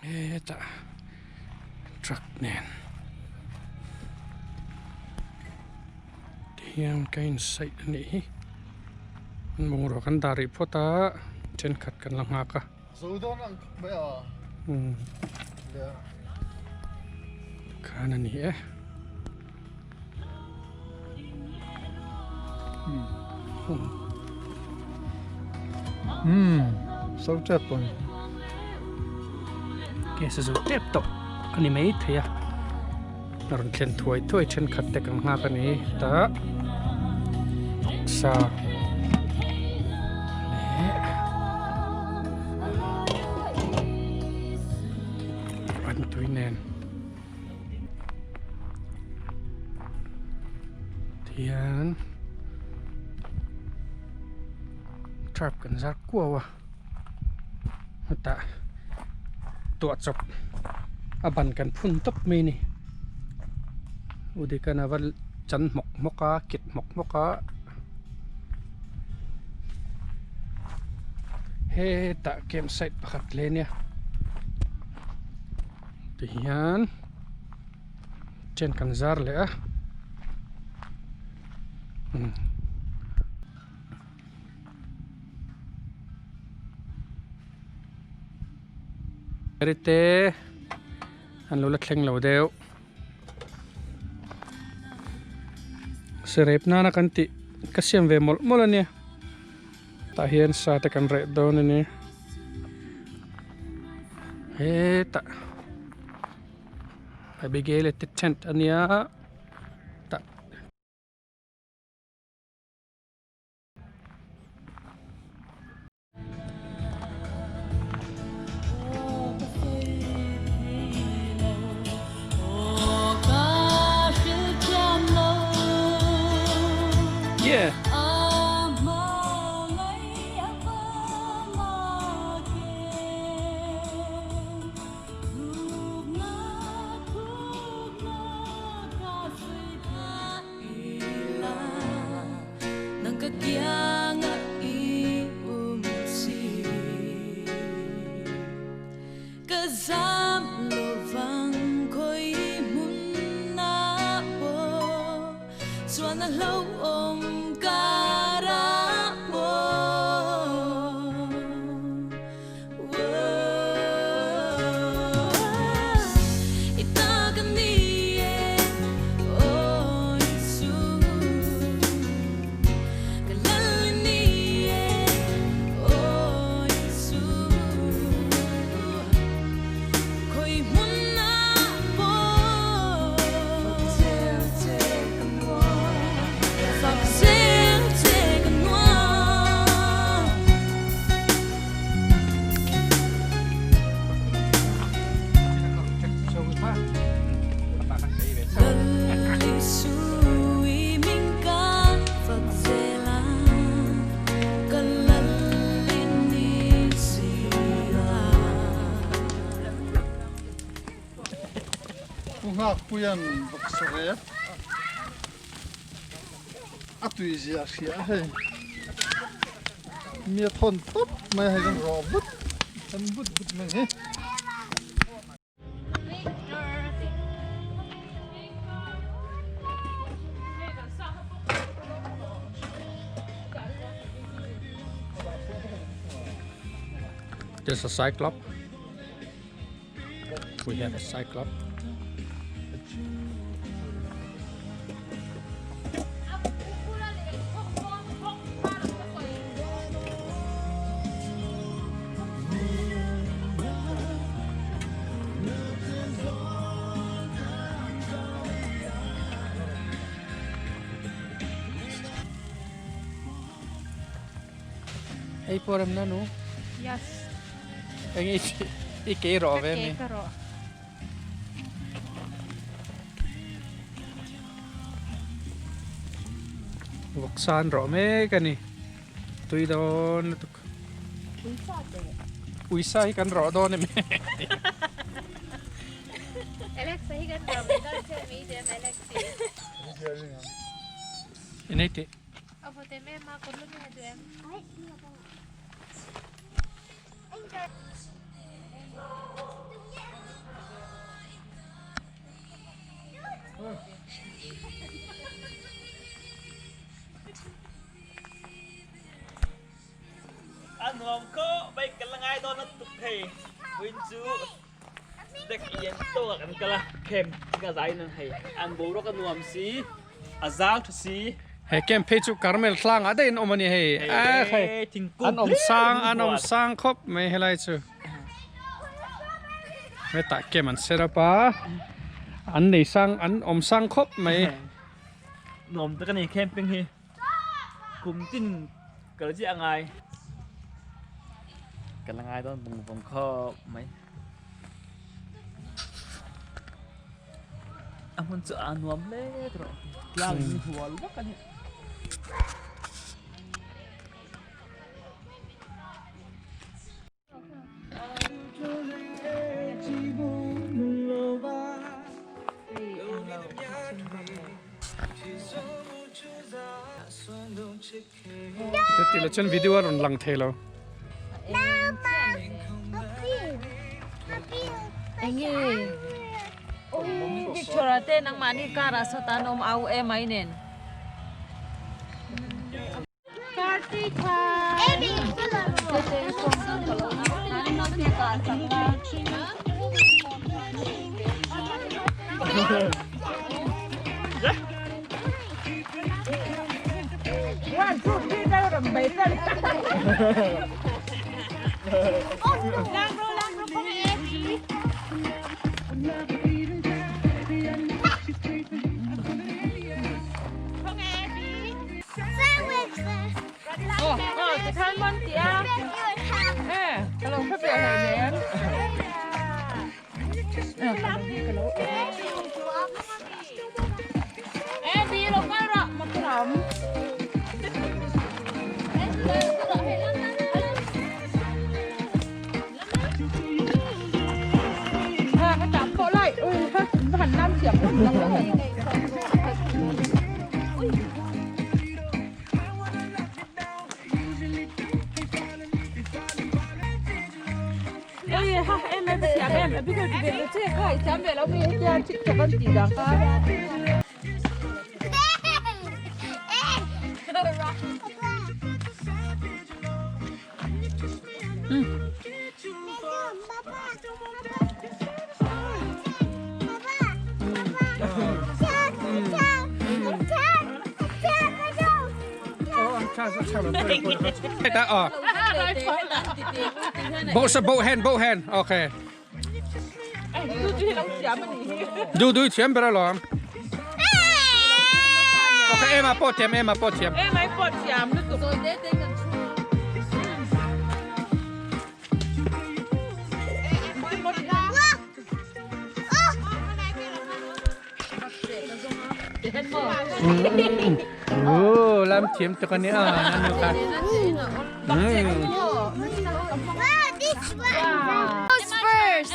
Hetah truck nen tihian ka insaih a nih hi an bungrua kan dah rih phawt a thenkhat kan la nghak a. Khan a ni e. So tep pawh ni. Ke sa zo tep tawh a ni mai thei a. A rawn thlen thuai thuai thenkhat te kan nghak a ni tah sa leh an tui nen. Tihian tarp kan zar kuau a hetah tuah chawp a ban kan phun tawp mai a ni udikan a va chan hmawk hmawk a kit hmawk hmawk a hetah campsite pakhat hle a nia. Tihian tent kan zar leh a te an lo la thleng lo deuh serep nana kan tih ka siam ve mawlh mawlh a nia tah hian sa te kan reh dawn a ni. Hetah Abigail te tent a nia tah Yeah. Pu Nghakpuia'n vawksa rep a tui zia a hria a hei mi a thawn tawp mai a hei kan rawh vut kan vut vut mai hi. There's a cyclop. We have a cyclop. Ei pawh rem na nu. Yes. Eng i i ke rawh ve mi. Ka ke ka rawh. Vawksa an rawh mek a ni. Tui dawn lutuk. Uisa te. Uisa hi kan rawh dawn em. Alexa hi kan rawh mai dawn che mi dem Alex hi. Inei tih. A nuam khawp mai ka la ngai dawn a tuk thei vawiin chu deck lian tawk ah kan kal a camp ka zai in hei an boruak a nuam si a zau tha si. He camp phei chu Carmel tlang ah daih an awm a ni hei a hei an awm sang an awm sang khawp mai helai chu hetah camp an set up a an nei sang an awm sang khawp mai. Nuam tak a ni camping hi. Kum tin kal chiah a ngai. Ka la ngai dawn vawng vawng khawp mai. A hmun chu a nuam hle tawh. Tlang in hual vak a ni. Chuti lo chuan video a rawn lang thei lo. Enge picture ah te nangmahni car ah saw tan awm au em ai nen. Bo sa bo hen bo hen okay. Du du thiam ber alawm. Okay em a pawh thiam em a pawh thiam. Em ai pawh thiam lutuk. Zawi te te kan chhung. Oh, lam thiam tuk ani a nan nu kha. Emma's first.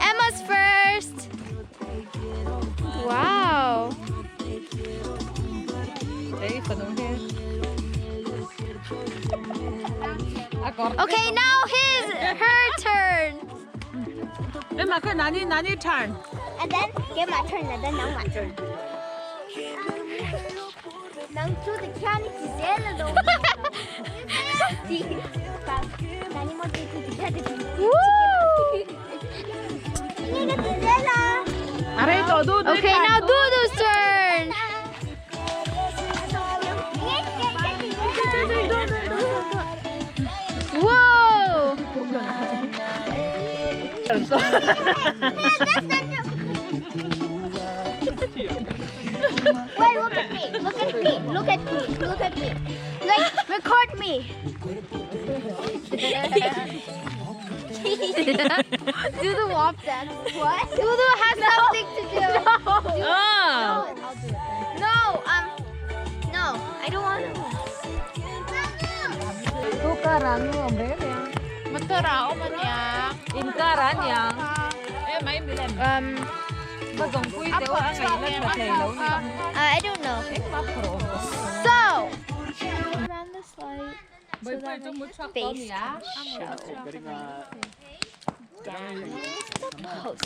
Emma's first. Wow. Okay, now his her turn. Emma kha nani nani turn. And then get my turn, and then now my turn. Nang chu the can is zelo. Woo! Okay, now Dudu's turn. Whoa! Wait, look at me. Look at me. Look at me. Look at me. Like, record me. Do the wop dance. What? Dudu has something to do. Ah. No, no, I don't want to. I don't know. So, around this light so that my face can show. That is the post.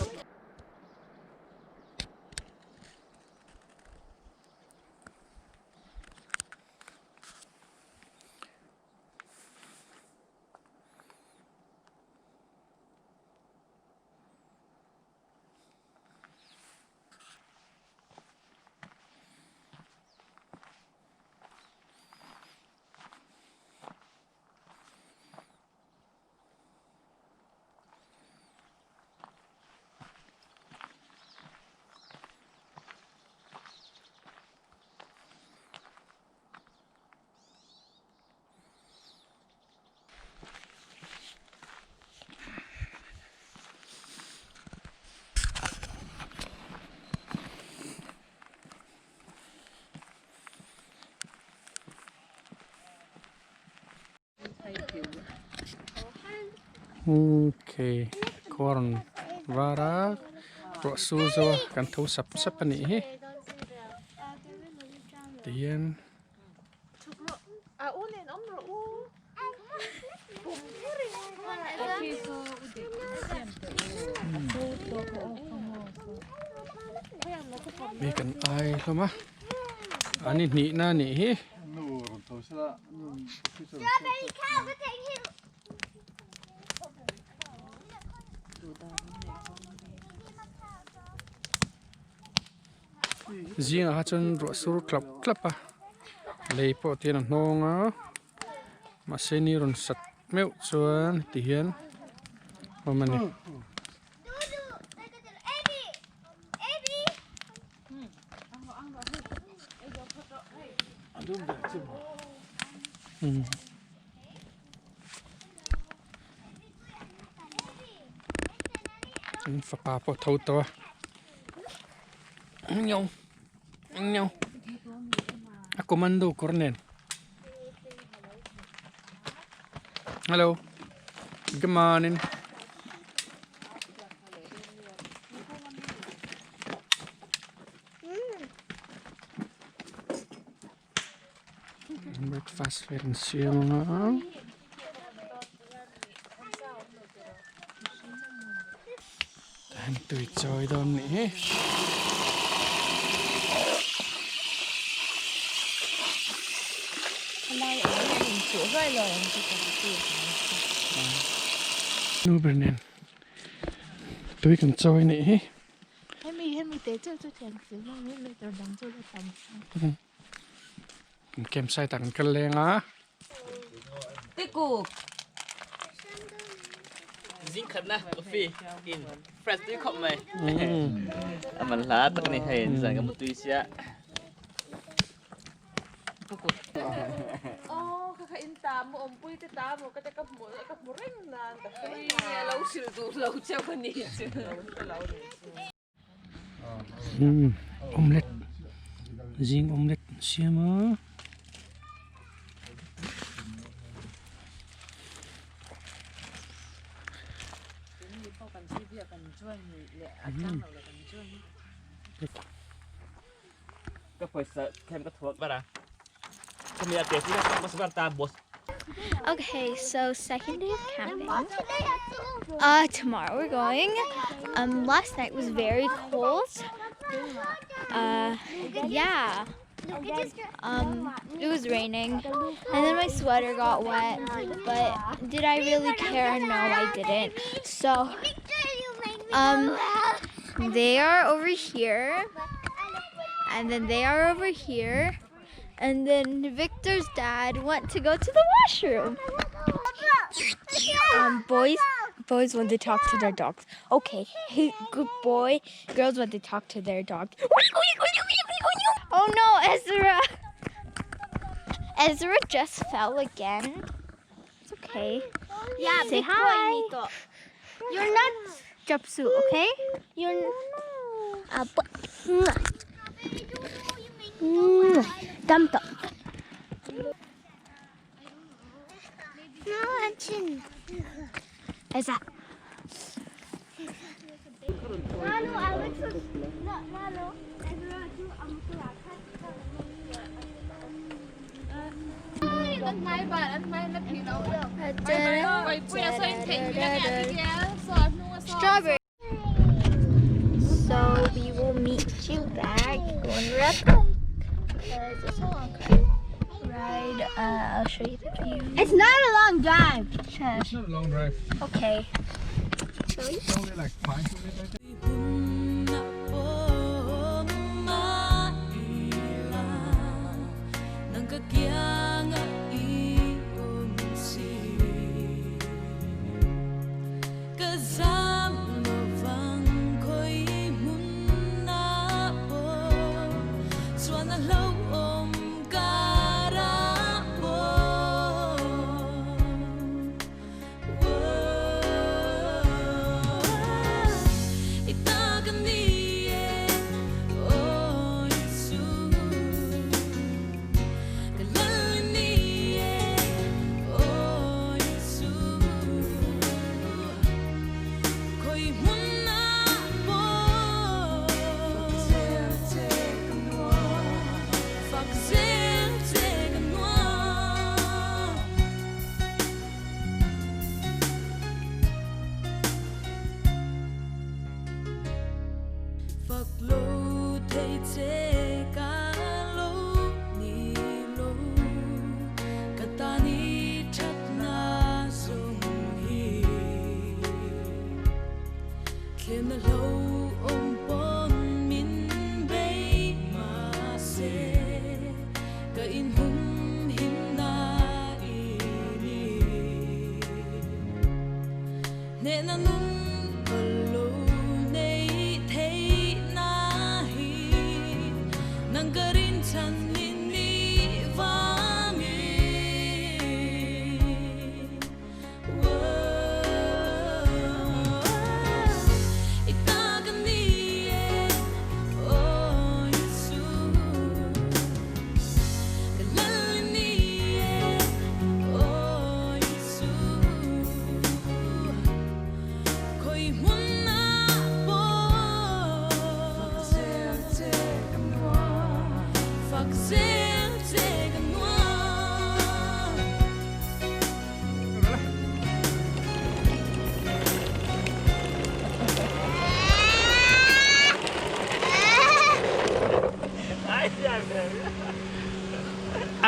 Okay khua rawn var a ruah sur zo a kan tho sap sap a nih hi tihian Mi kan ai hlawm a an inhnih na anih hi. Zingah kha chuan ruah sur tlap tlap a lei pawh tihian a hnawng a mahse ni rawn sat meuh chuan tihian a awm a ni. An fapa pawh a tho tawh a. A commando kawr nen. Hello. Good morning. Breakfast vel an siam ang a. Tah hian tui chawi dawn nih hi. Nu ber nen tui kan chawi nih hi. Campsite ah kan kal leng a. Tiku. Zing khat na coffee in fresh tui khawp mai. A man hla tak ni hei zan ka mu tui sia. Oh kha kha in ta mu awm pui te ta mu ka te ka hmu ka hmu reng nan ka hre lo hrilh duh lo cheu a ni chu. Omelette zing omelette an siam a. Okay, so second day of camping. Uh, tomorrow we're going. Um, last night was very cold. Uh, yeah. Um, it was raining, and then my sweater got wet. But did I really care? No, I didn't. So, um, they are over here, and then they are over here, and then Victor's dad went to go to the washroom. Um, boys, boys want to talk to their dogs. Okay, good boy. Girls want to talk to their dogs. Oh no, Ezra! Ezra just fell again. It's okay. Yeah, Say big hi. boy, Nito. You're not Jumpsuit, okay? You're. Dum dum. No, chin. Ezra. Lalo, Alex. Lalo, Ezra, do Strawberry. So we will meet you back when we're at the lake because it's a long ride. I'll show you the view. It's not a long drive. Shush. It's not a long drive. Okay. It's only like 5 minutes, I think.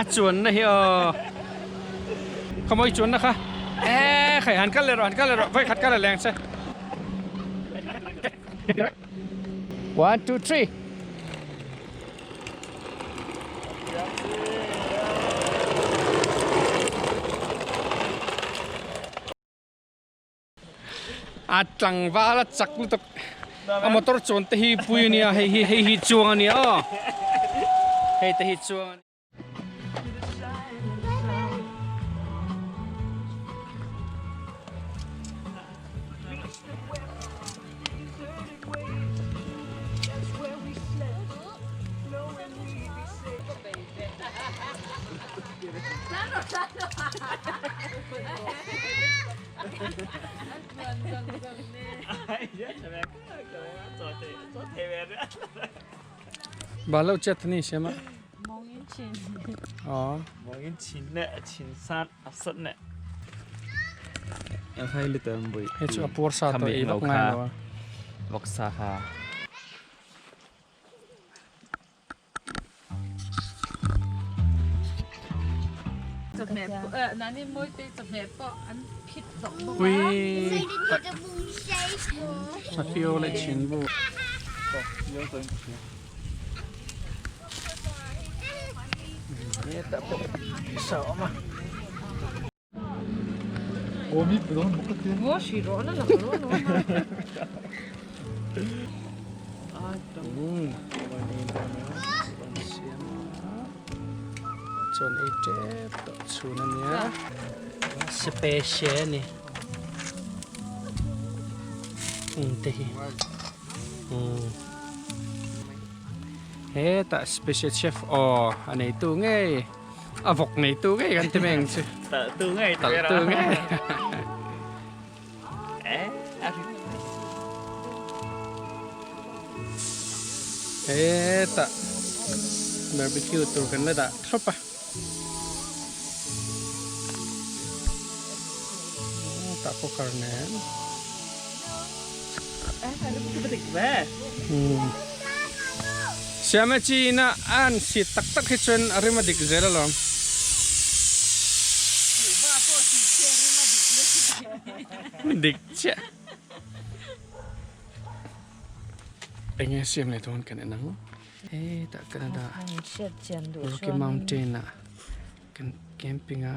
A chuanna hi aw khawmawi chuanna kha e khai han kal leh rawh han kal leh rawh vawikhat kal a leng che one two three. A tlangval a chak lutuk a motor chuan te hi pui a nia hei hi hei hi chuang a nia aw hei te hi chuang a nia. Balo chet ni siam a. Aw. Mongin chin le chin sat a sat ne. Hai litam bui. Hei chu a puar sa to ei vak ngai lo a. Voksa ha. Pui Safio leh chin bu. Sa awm a. Chuan ei tep tawh chhun a nia special a ni te hi hetah special chef aw a neitu ngei. A vawk neitu ngei kan ti mai ang chu. Talhtu ngei ti Talhtu ngei. Eh, a ri. Hetah barbecue tur kan la dah thlawp a. Tah cooker nen. Siama chi ina a han sit tak tak hi chuan a rim a dik zel alawm. Dik chiah. Enge siam leh dawn kan en ang. Hetah Canada Rocky Mountain ah kan camping a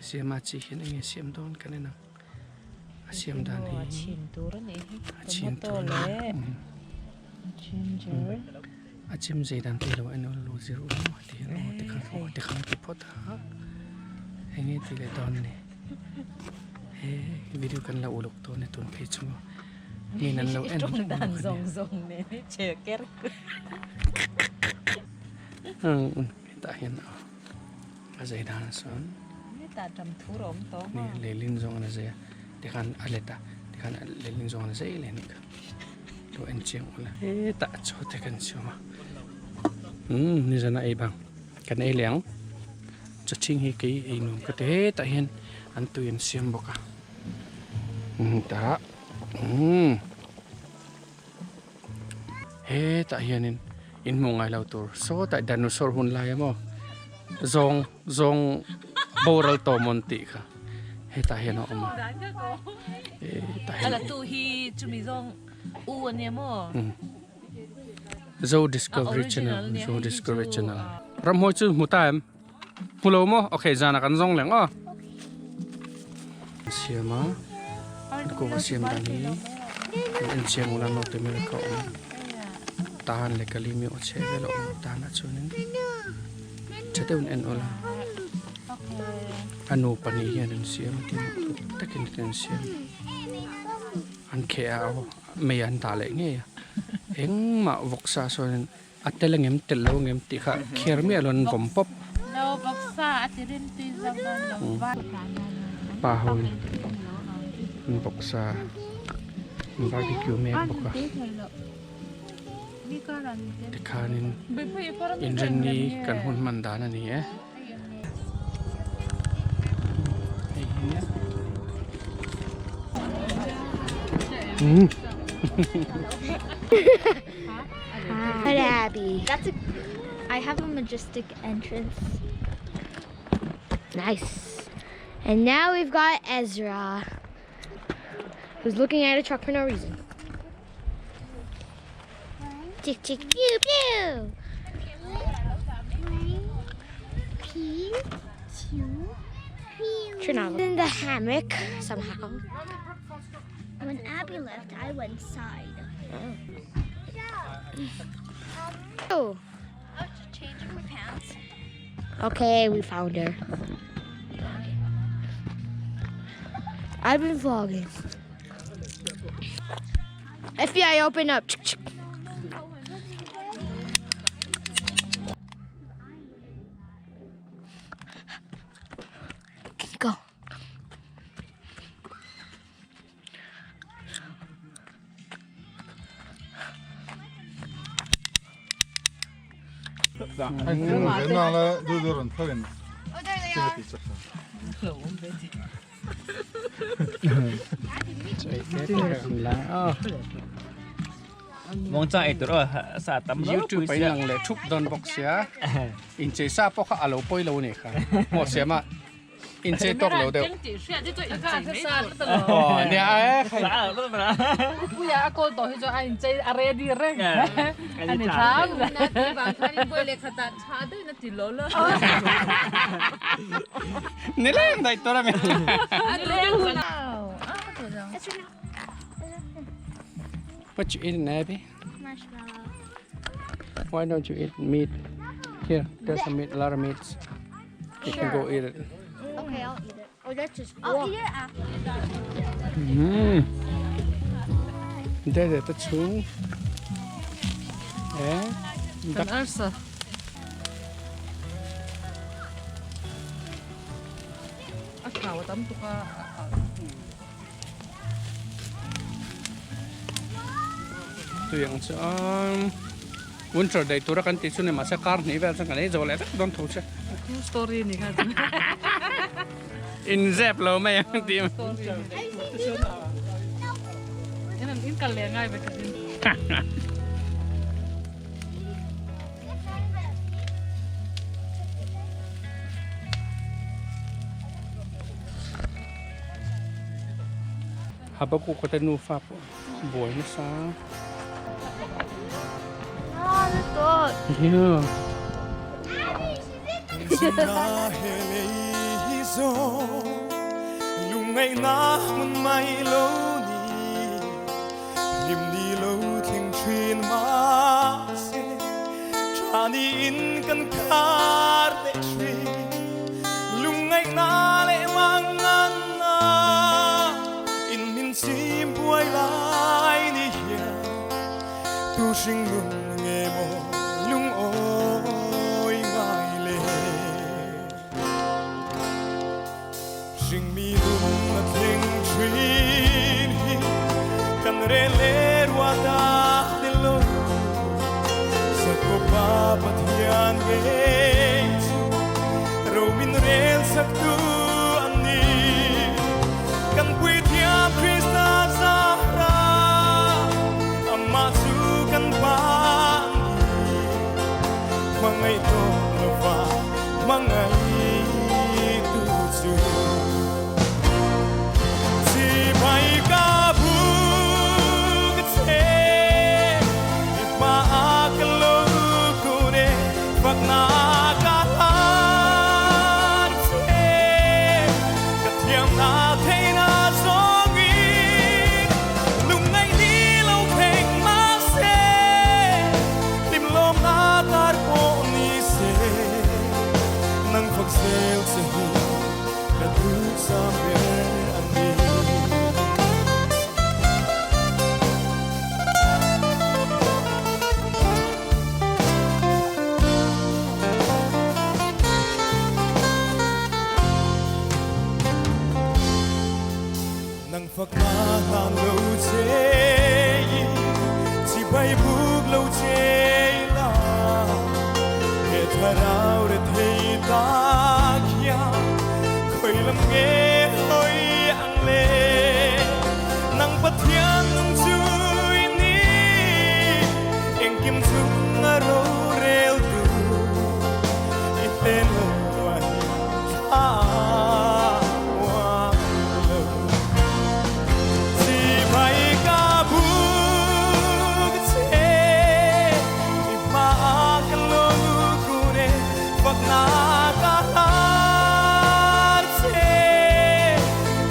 siama chi hian enge siam dawn kan en ang. A siam dan hi a chhin tur a nih hi a chhin tur tomato leh ginger a chim zei dan te lo en lo zir u a ti hian aw tikhan aw tikhan a ti phawt a eng nge tih leh dawn ni he video kan la uluk dawn e tun phei chu mi in an lo en tawng dan zawng zawng nen hi che ker hetah hian aw a zei dan sawn hetah tam thur a awm tawh ni leilin zawng an a zei a tikhan a let a tikhan leilin zawng an a zei leh a nih kha lo en chiang ula hetah chaw te kan siam a umm nizan a ei bang kan ei leh ang chaw chhing hi kei ei nuam ka ti hetah hian an tui an siam bawk a umm tah umm hetah hianin in hmuh ngai lo tur sawtah dinosaur hun lai a maw zawng zawng boral tawh mawn tih kha hetah hian a awm a hetah hian a la tu hi chumi zawng. U a nia maw? Zo Discovery Channel Zo Discovery Channel Ramhuai chu hmu ta em? Hmu lo maw? Okay zan ah kan zawng leng aw. Siam a kuva siam dan hi kan en chiang ula North America awm tan leh kalimi aw chhe vel a awm tan ah chuanin tha deuhin en ula a nupa nih hian an siam a tin takin an siam an kheh a aw mei an dah leh ngei a engmah vawksa sawn A tel angem tel lo angem tih kha kher miah lo an vawm pawp. Lo vawksa a ti rim tui zawk dawn lo va. Pa ho in an vawksa an barbecue mek bawk a. Tikhanin inrinni kan hun hman dan a ni e. Hei hi nia. Abby. That's a. I have a majestic entrance. Nice. And now we've got Ezra, who's looking at a truck for no reason. Tick tick pew pew. P Q P. Turn on. In the hammock somehow. When Abby left, I went inside. Oh. I was just changing my pants. Okay, we found her. I've been vlogging. FBI, open up. Go. Muangchang ei tur aw sa tam lo YouTube in lang leh thup dawn bawk sia inchei sa pawh kha a lo pawi lo a nih kha hmuh siam a inchei tawk lo deuh aw nia e khai Puia a kawl tawh hi chuan a inchei a ready reng a ni thlam. Tha deuhin a ti lo lo. Ni leng daih tur a mi. What you eating, Abby? Marshmallow. Why don't you eat meat? Here, there's some meat, a lot of meats. You can go eat it. Okay, I'll eat it. Oh, that's just I'll eat it after. Đây để ta xuống. Đấy. Kan arsa. A thau a tam tuk a. Tuyang chuan winter day tura kan tih chu ni mahse kar hnih vel chuan kan ei zo leh vek dawn tho che. True story ni kha. In zep lo mai ang tih. In kal leh ngai vek a. Habakkuk te nufa pawh buai nasa. Yeah. Nang fakna hlan lo che in chibai buk lo che la he thlarau re thei tak hian khoi lam nge hoi ang le nang Pathian nung chu i ni engkim chung a rorel tu i hlen lo a hian thla muang lo chibai ka buk che i hma ka lo kun e fakna ka hlar che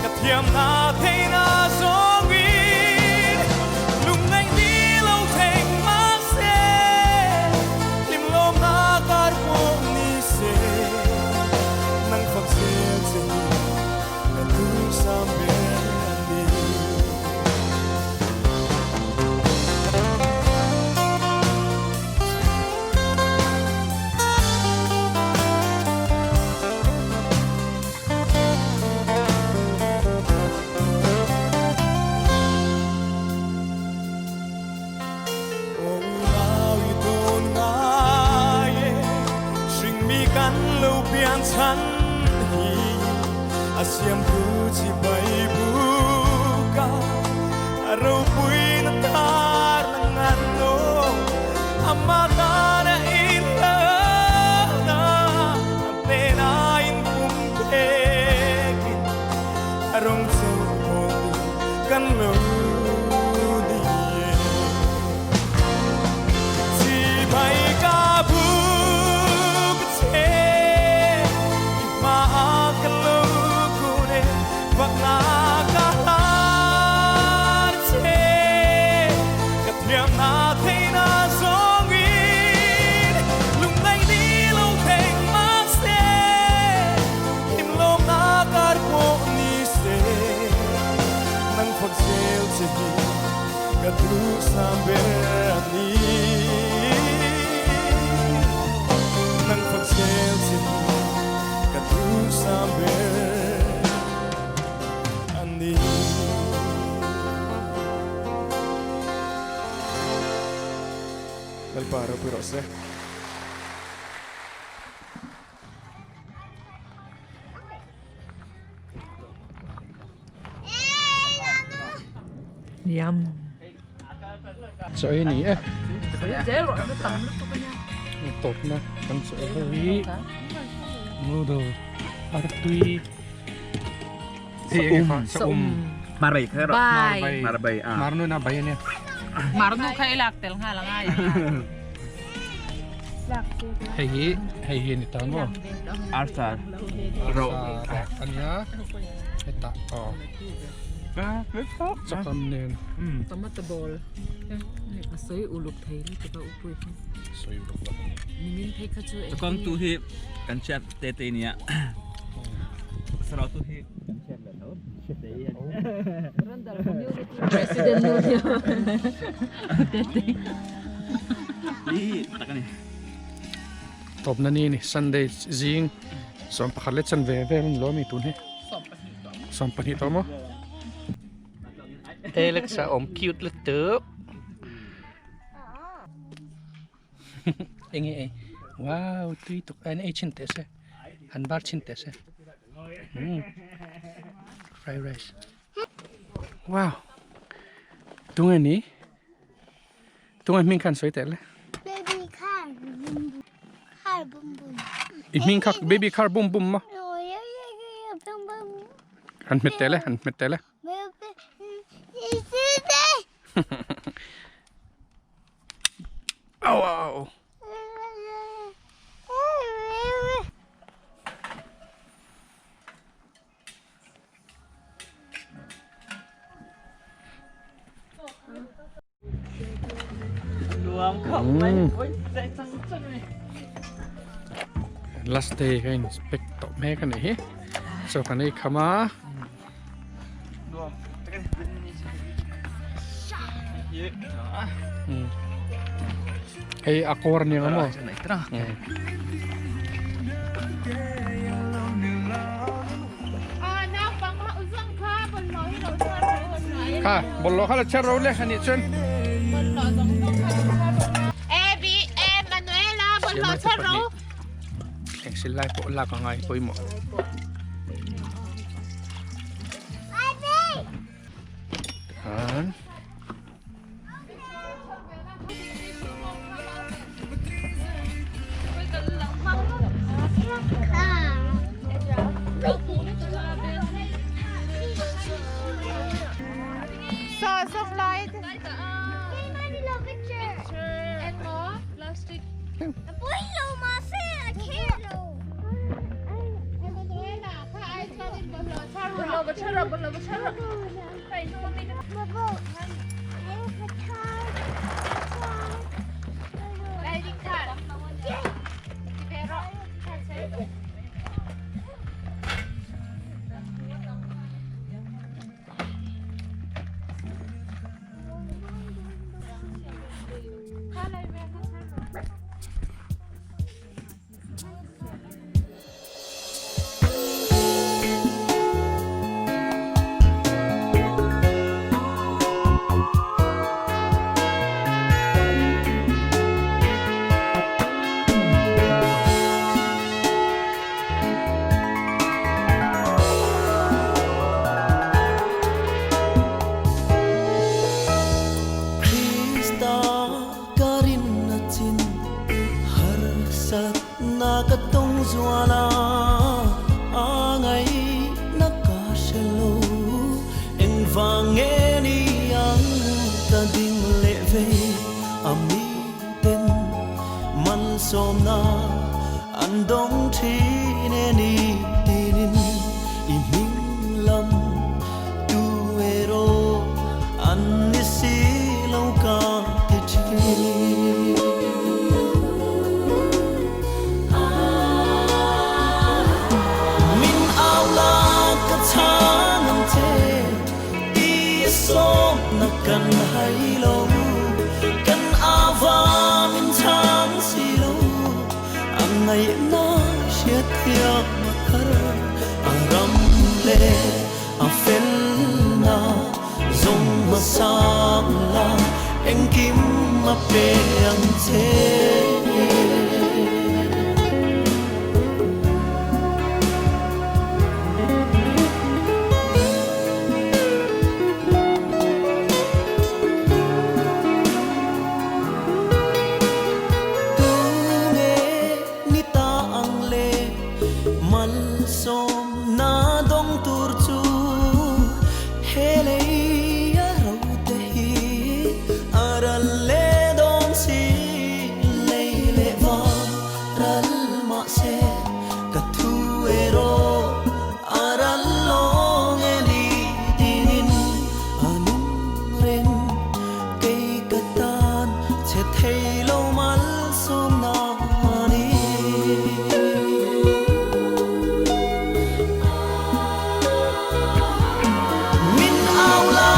ka thiamna theihna zawngin lungngaih ni lo thleng mahse hlimlawmna kar pawh ni se nang fak zel che hi ka duhsam ber a ni. Aw i dawn ngai e, hringmi kan lo pian chhan hi a siamtu chibai buka a ropui na tar na ngan lo ama tana in na hnena in pum pekin a rawng chu pawl kan lo ni e. Chibai ka buk che i hma ka lo kun e fakna ka hlar che ka thiamna theihna zawngin lungngaih ni lo thleng mahse hlimlawmna kar pawh ni se nang fak zel che hi ka duhsam ber a ni nang fak zel che hi ka duhsam ber a ni. Lalpa ropui rawh se. Yum. Chaw ei ni e. Tawpna kan chaw ei ho hi noodle artui sa um Maray kha ro. Bai. Marbay a. Marnu na bai ania. Marnu kha i lak tel nghal anga. Hei hi hei hi ni ta maw? Arsa ro. Ania hetah aw. Chakam nen. Tomato ball. A sawi uluk thei lutuk a upui kha. Sawi uluk lo. Nimin phei kha chu. Chakam tu hi kan chhiat te te nia. Sarau tu hi kan chhiat le tho. Randal community president nu nia. Te te. Hi tak ani. Tawpna ni ni Sunday zing 11 leh chanve vel an lo a mi tun hi. 12 tawh maw? Alex a awm cute lutuk. Enge ei wow tui tuk an ei chin teh se an bar chin teh se fried rice wow tunge ni tunge hming khan sawi teh le baby car car bum bum i hming kha baby car bum bum ma han hmet teh le han hmet teh le Au au. Nuam khop mai. Oi, dai chang chang ni. Last day ka inspect tawh mek a nih hi. Chaw kan ei kham a. Hei a kawr aniang a maw? Kha bawlhhlawh kha la chher ro le anih chuan. Siamna te pahnih thlengsil lai pawh lak a ngai pawimawh. Tikhan. Krista ka rinna chin harsatna ka tawng zual a, a ngaihna ka hre lo. Engvang nge ni ang ka ding leh vei a miten malsawmna an dawng thin e ni tinin i hming lam tu erawh an ni si lo ka ti thin. Min au la ka chhang ang che ti sawmna kan hai lo kan ava min chhang si lo a ngaihna hriat thiam a thar a ram leh a felna zawng hmasa la engkim a pe ang che. Tunge ni ta ang le malsawmna dawng tur chu he lei a ro te hi a ral le dawn si lei leh va ral mahse ka thu erawh a ral lawng e ni tinin a nung reng kei ka tan che thei lo malsawmna a ni. Min au la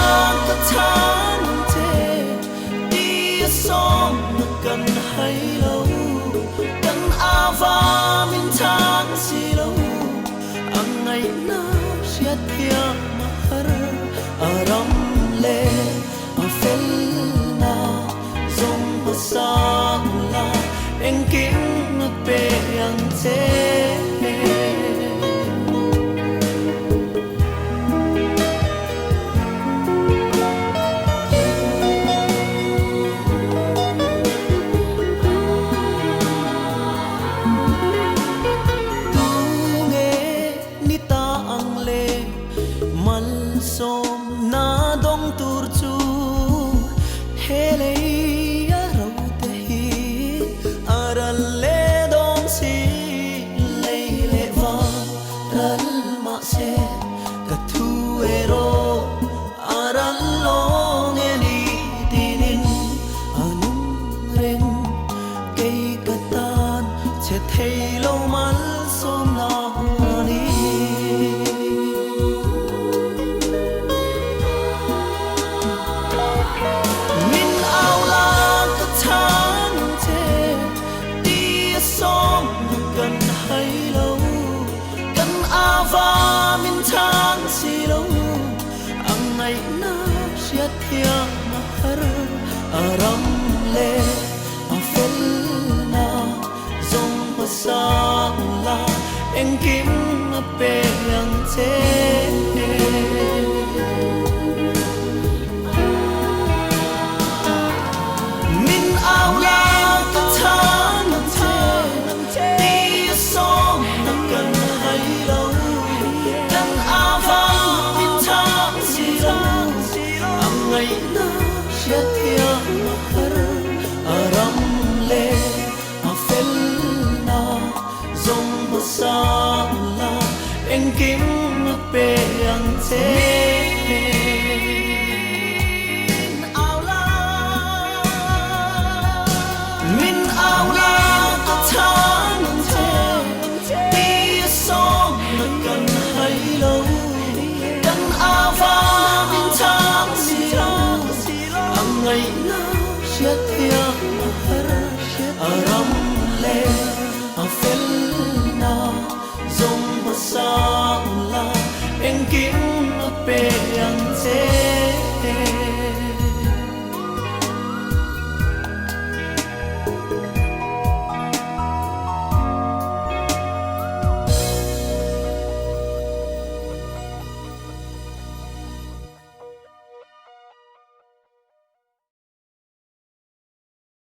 ka chhang ang che ti a sawmna kan hai lo kan ava min chhang si lo a ngaihna hriat thiam a har a ram leh a felna zawng hmasa la engkim a pe ang che. Tunge ni ta ang le malsawmna dawng tur chu he lei a ro te hi a ral le dawn si lei leh va ral mahse ka thu erawh a ral lawng e ni tinin a nung reng kei ka tan che thei lo malsawmna a ni. Min au la ka chhang ang che ti a sawmna kan hai lo kan ava min chhang si lo a ngaihna hriat thiam a har a ram leh a fel na zawng hmasa la engkim a pe ang che. Min au la ka chhan ang che ti a sawm na kan hai lo kan avang min chhang si lo a ngaihna hriat thiam a har a ram leh a fel na zawng hmasa la engkim a pe ang che. Min au la min au la ka chhan ang che ti a sawm na kan hai lo kan avang min chhang si lo a ngaihna hriat thiam a har a ram leh a fel na zawng hmasa.